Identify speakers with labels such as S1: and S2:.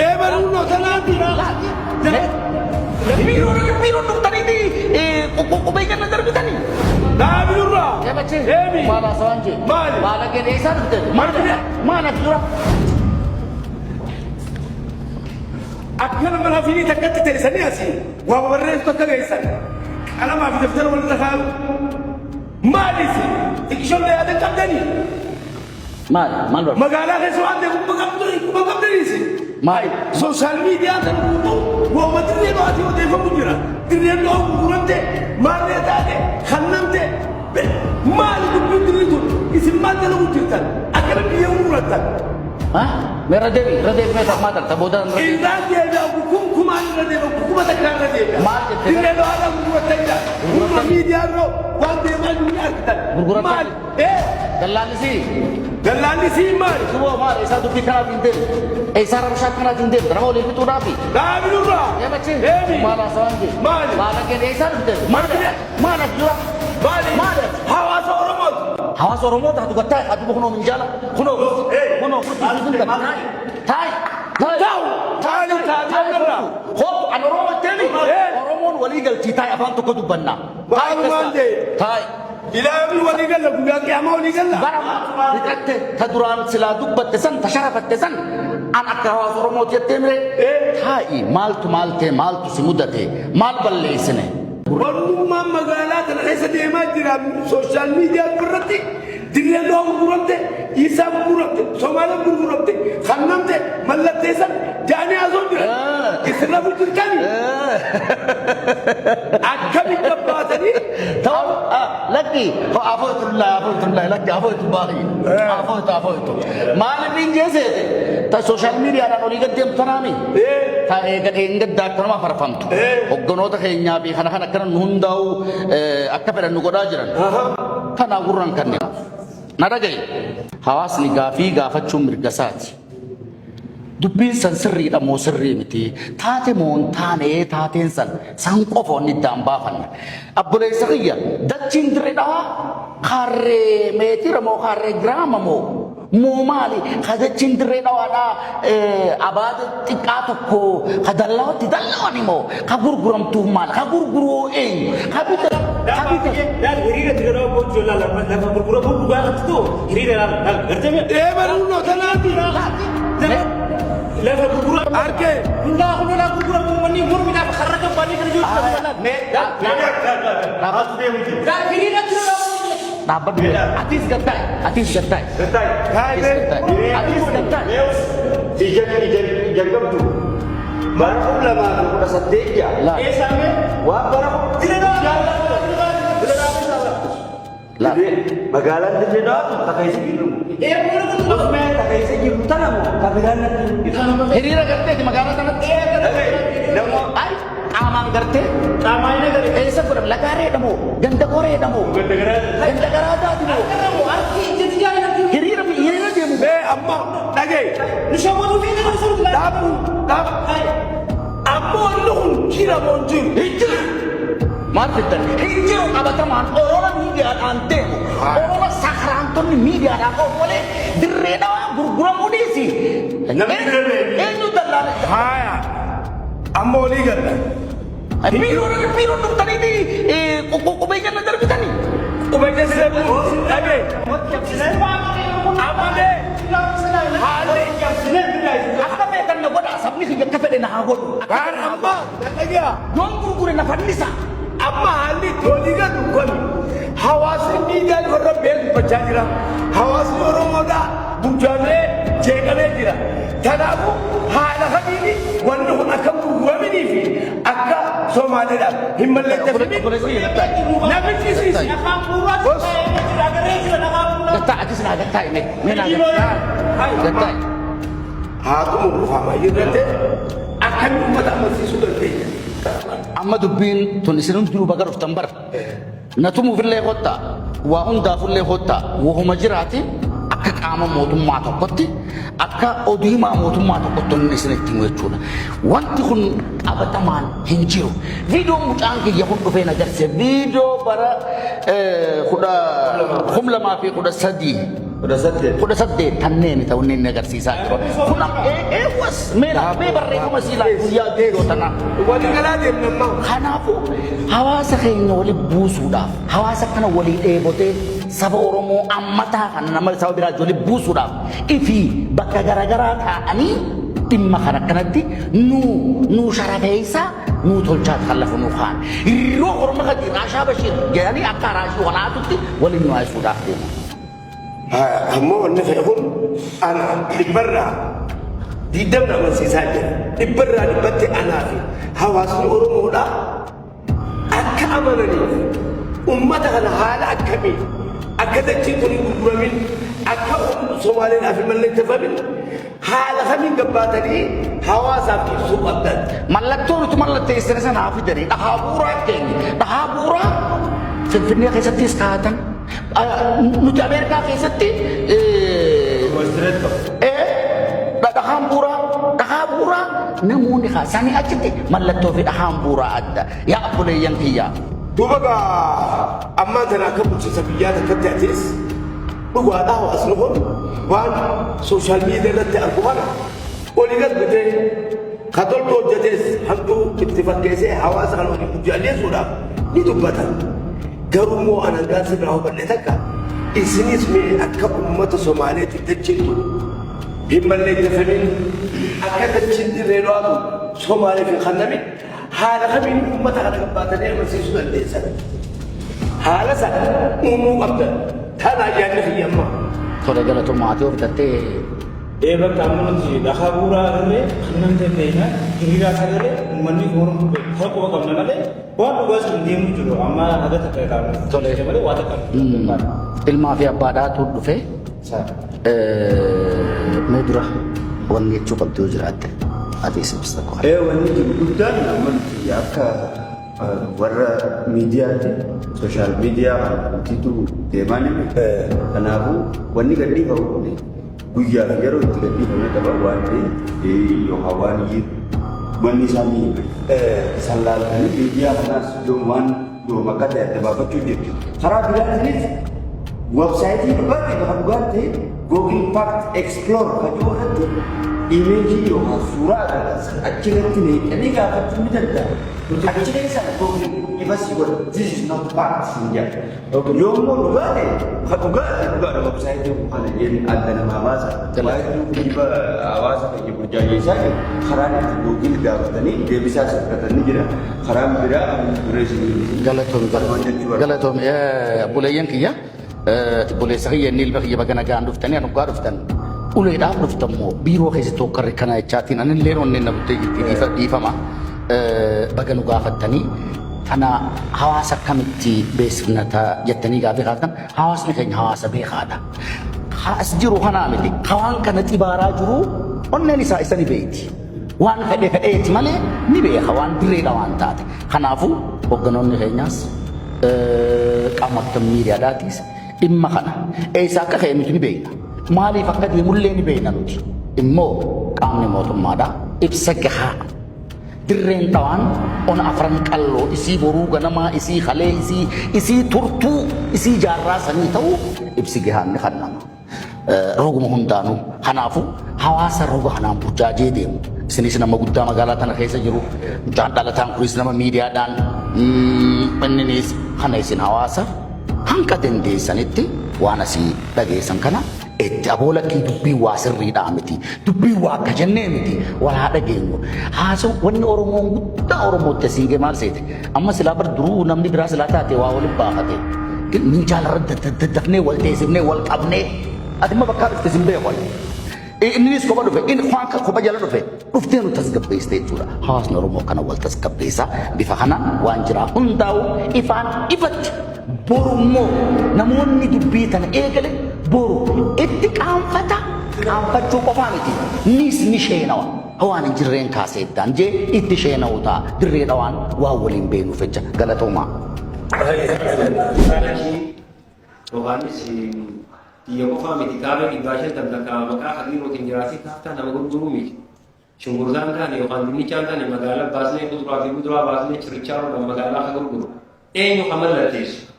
S1: Eebaluun tanaati.
S2: Biiroon dhuftaniiti qubee kenna darbitanii.
S1: Dhaabi nurraa.
S2: Ebachi.
S1: Deemi.
S2: Maal haasawaan jee?
S1: Maali?
S2: Maal akka eessaa dhufte?
S1: Maal
S2: Maal ati dura?
S1: Akkana mana firii takkatti teessanii asii waa barreessu takka geessan. Qalamaa fi daftara walirra kaa'u. Maali isin? Xiqqishoollee yaada hin qabdanii?
S2: Maal? Maal barbaada?
S1: Magaalaa keessa waan ta'e quba qabdanii quba qabdanii isin?
S2: Maal?
S1: Sooshaal miidiyaa kan guutuu waama dirree dhawaatii odeeffamu jira. Dirreen dhawaa gurguramte, maallee taate, kannamte. Maali dubbiin dirri tun? Isin maal dalagu jirtan? Akkana biyya gurgurattan?
S2: Ha? Mee irra deebi, irra deebi mee takmaa takka booda irra deebi.
S1: Irraan deebi'a kumkumaan irra deebi'a kuma takkaan irra deebi'a.
S2: Maal jette?
S1: Dirree dhawaadhaan gurgurattan jira. Gurgura miidiyaa irra waan deemaa jiru ni argitan.
S2: Gurgurattan?
S1: Maali? Ee
S2: Dallaalli sii.
S1: Dallaalli sii maali?
S2: Suboo maal eessaa dubbii kanaaf hin deemu? Eessaa rabshaa kanaaf hin deemu? Nama waliin fixuudhaafi?
S1: Dhaabi nurraa.
S2: Ebachi.
S1: Deemi.
S2: Maal haasawaan jee?
S1: Maali?
S2: Maal akka eessaa dhufte?
S1: Maal?
S2: Maal ati dura?
S1: Maali?
S2: Maal ati?
S1: Hawaasa Oromooti.
S2: Hawaasa Oromoo taatu gattaa ati kunoo minjaala kunoo kunoo kursi sun taa'i taa'i
S1: Taa'u. Taa'u taa'u nurraa.
S2: Hoop an Oromoo teemi
S1: Eh.
S2: Oromoon walii galtii taa'i afaan tokko dubbanna. Taa'i
S1: Waanumaan jee.
S2: taa'i.
S1: Ilaa yoomii walii galla guyyaa qiyaamaa walii galla.
S2: Bara fixatte ta duraan silaa dubbatte san ta sharafatte san an akka hawaasa Oromooti jettee mire
S1: Eh.
S2: taa'i maaltu maal ta'e maaltu si mudate maal balleessine.
S1: Wannummaan magaalaa kana keessa deemaa jira sooshaal miidiyaa irratti dirreen dhawaa gurguramte, Iisaa gurguramte, Somaaleen gurguramte, kannamte, mallatteessan jaanii haasoo jiran. Isin rafu jirtani. Akkamitti gabbaatanii
S2: Ta'u lakki afootullaa afootullaa lakki afootu baay'ee afootu afootu maaliif hin jeeseete ta sooshaal miidiyaadhaan olii gad deemtu tanaami ta eega gaddaa akkanuma farfamtu hogganoota keenyaa fi kana kana akkana nu hundaa'u akka fedhan nu godhaa jiran tanaa gurran kanneen na dhagaye hawaasni gaafii gaafachuun mirga isaati. Dubbiin san sirriidha moo sirrii miti? Taate moo hin taane taateen san san qofa wanni iddaan baafanna. Abboleessa kiyya dachiin dirree dhawaa kaarree meetira moo kaarree giraama moo moo maali? Ka dachiin dirree dhawaadhaa abaada xiqqaa tokko ka dallaawatti dallawani moo ka gurguramtuuf maal? Ka gurguruu eenyu? Ka bita ka bita.
S1: Eebaluun tanaati.
S3: Lafa gurguramu.
S1: Arkee.
S3: Hundaa kun gurguramu wanni mormiidhaaf karra qabbaanii kana jiru.
S2: Dhaabbadhu. Atis gad taa'i. Atis gad taa'i. Atis gad taa'i. Atis gad taa'i.
S4: Ija qabdu bara 2018 jaa.
S2: Laa.
S4: Waan bara
S2: Laa.
S4: Magaalaan Dirree Dhawaa ta keessa jirru. Osmee ta keessa jirru tana moo ta biraan natti
S2: Hiriira garteeti magaalaa kanatti. Ay qaamaan gartee. Eessa godhame lagaareedha moo ganda koreedha moo ganda garaadaati moo hiriira hiriira deemu.
S1: Mee amma dhagaye. Dhaabu dhaabu. Amma wanni kun jira moo hin jiru?
S2: Hin jiru. Maal fiddan? Hin jiru qabatamaan orola miidiyaadhaan deemu. Orola sakraantonni miidiyaadhaan oofu malee dirree dhawaa gurguramuu dhiisi.
S4: Namni bira beeku.
S2: Eenyu dallaala?
S1: Haaya. Amma walii galla.
S2: Biiroon biiroon dhuftaniiti qubee jala darbitanii.
S1: Quba keessa dhagaye. Amma mee haalli
S2: Akka feetan na godha sabni kiyya akka fedhe na haa godhu.
S1: Kaan amma na dhagaya.
S2: Yoon gurgure na fannisa.
S1: Amma haalli itti walii galu kun hawaasni miidiyaa irra bee dubbachaa jira. Hawaasni Oromoodhaa burjaajee jeeqamee jira. Kanaafuu haala kamiin wanni kun akka gurguraminii fi akka Somaaleedhaaf hin mallatteeffamin namichi siisi.
S2: Gattaa atis naa gattaa mee mee naa gattaa. Gattaa.
S1: Haa xumuru faamaa jirratte akkamiin uummata amansiisuu dandeenya?
S2: Amma dubbiin tun isin hundinuu baga dhuftan bara. Na tumuufillee kottaa waa hundaafullee kottaa wahuma jiraati. Akka qaama mootummaa tokkotti, akka oduu himaa mootummaa tokkotti inni isinitti himu jechuudha. Wanti kun qabatamaan hin jiru. Viidiyoon mucaan kiyya kun dhufee na garsiise. Viidiyoo bara 2013.
S4: 18.
S2: 18 tanneeni ta'u inni inni agarsiisaa jiru. Kun eewwas mee mee barreeffama sii laal guyyaa viidiyoo tanaa.
S1: Walii galaa deemna ammaa.
S2: Kanaafuu hawaasa keenya wali buusuudhaaf, hawaasa kana walii dheebotee saba Oromoo ammataa kana nama saba biraa wali buusuudhaaf ifii bakka garaagaraa taa'anii dhimma kana akkanatti nu sharafeessaa nu tolchaa kan lafa nu kaan. Yeroo Oromoo gadi Raashaa Bashiir jedhanii akka Raashii walaatutti waliin nu haisuudhaaf deemu.
S1: Ammoo wanni ta'e kun ana 20% amansiisaa jira. 100% anaa fi hawaasni Oromoodhaa akka amananiif ummata kana haala akkamii akka dachii tun hin gurguramin, akka Somaaleedhaaf hin mallatteeffamin haala kamiin gabbaatanii hawaasaaf ibsuu qabdan.
S2: Mallattoo nuti mallatteessine sana haa fidanii dhahaa bu'uuraa keenya dhahaa bu'uuraa Finfinnee keessattis kaa'atan, nuti Ameerikaa keessatti dhahaan bu'uuraa, dhahaa bu'uuraa namoonni kaasanii achitti mallattoo fi dhahaan bu'uuraa adda yaa obboleeyyan kiyyaa.
S1: Duuba gaa ammaan tana akka bulchiinsa biyyaa takkatti atis dhugaadhaa hawaasni kun waan social media irratti argu kana olii gad bitee ka toltu hojjetes hamtuu itti fakkeessee hawaasa kana olii burjaajeessuudhaaf ni dubbatan. Garuu immoo an hangaan sirraa hubadhe takka isinis mee akka uummata Somaaleetti dachiin tun hin malleeffamin, akka dachiin dirree dho'aatu Somaaleef hin kennamin haala kamiin uummata kana gabbaatanii amansiisuu dandeessan. Haala sana uumuu qabdan. Tana ayyaanni kiyya amma.
S2: Tole, galatoomaa, ati of bitattee.
S3: Ee, bakka amma nuti dhakaa bu'uuraa agarree kan namni beekna hiriiraa agarree uummanni Oromoo beeku quba qabna malee waan dhugaas hin deemu jiru amma haga takka irraa
S2: Tole.
S3: malee waa takka.
S2: Ilmaa fi abbaadhaatu dhufe. Mee dura wanni jechuu qabdu yoo jiraatte ati isa ibsa tokko.
S4: Ee, wanni jiru guddaan amma nuti akka warra miidiyaatti social media kana nutiitu deemaa ni. Kanaafuu wanni gadhiifamu kun guyyaa fi yeroo itti gadhiifamee qaba waan ta'e yookaan waan manni isaa ni hima. Isaan laaltanii miidiyaa kanaas yoom waan yoom akka ta'e adda baafachuu jirtu. Karaa biraatiinis website dhugaatti bakka dhugaatti Google Fact Explore kan jiru irratti image yookaan suuraa agarsiisan achirratti neeqanii gaafachuu ni danda'ama. Achi keessaan Google ifa si godha. "This is not fact" sin jedha. Yoommoo dhugaa ta'e, kan dhugaa ta'e dhugaadha, website kana jedheen adda namaa baasa. Waa'ee kijiba hawaasa keenya burjaajessaa jiru karaan itti Google gaafatanii deebisaa argatan ni jira. Karaan biraa duree isinii.
S2: Galatoomi. Galatoomi, obboleeyyan kiyya. Obboleessa kiyya, inni ilma kiyya, baga nagaan dhuftanii. Anu dhugaa dhuftan uleedhaaf dhuftan moo biiroo keessatti hokkarri kana jechaatiin anillee onneen na buttee jirti, dhiifama. Baga nu gaafattanii. Kana hawaasa akkamitti beeksifna jettanii gaafii kaaftan, hawaasni keenya hawaasa beekaadha. As jiru kanaa miti hawaan kana xibaaraa jiru onneen isaa isa ni beekti. Waan fedhe fedheeti malee ni beeka waan dirreedha waan taate. Kanaafuu hoogganoonni keenyaas qaamota miidiyaadhaatis dhimma kana eessa akka ka'e nuti ni beekna. Maaliif akka deemullee ni beekna nuti. Immoo qaamni mootummaadhaa ibsa gahaa dirreen dhawaan ona Afran Qalloo isii boruu ganamaa, isii kalee, isii turtuu, isii jaarraa sanii ta'u ibsi gahaan ni kennama. Roguma hundaanuu kanaafuu hawaasa roga kanaan burjaajee deemu. Isinis nama guddaa magaalaa tana keessa jiru. Mucaan dhalataan kunis nama miidiyaadhaan inninis kana isin hawaasa hanqa dandeessanitti waan asii dhageessan kana itti aboolakkii dubbii waa sirriidhaa miti. Dubbii waa akka jennee miti. Wal haa dhageenyu. Haasoo wanni Oromoon guddaa Oromootti asiin gee maal seete? Amma silaa bar duruu namni biraa silaa taate waa waliin baafate. Minjaalarra daddafnee wal teessifnee wal qabnee. Ati immoo bakkaa dhufte sin beeku. Innis kopha dhufe, inni waan kopha jala dhufe, dhuftee nu tasgabbeessite jechuudha. Hawaasni Oromoo kana wal tasgabbeessa. Bifa kanaan waan jiraa hundaa'u ifaan ifatti borummoo namoonni dubbii tana eegale boru itti qaanfata, qaanfachuu qofaa miti. Nis ni sheenawa. Waan hin jirreen kaasee iddaan jee itti sheena'u ta'a. Dirree Dhawaan waan waliin beenuuf jecha galatoomaa.
S4: Yookaanis
S5: Tiyya qofaa miti, kaabee 150 takka maqaa Kadiirootiin jiraatee kaaftaa nama gurguruu miti. Shunkurtaan taane yookaan dinnichaan taane magaalaa baasnee, kuduraa fi muduraa baasnee chirichaaroodhaan magaalaa ka gurguru. Eenyu ka mallatteessu?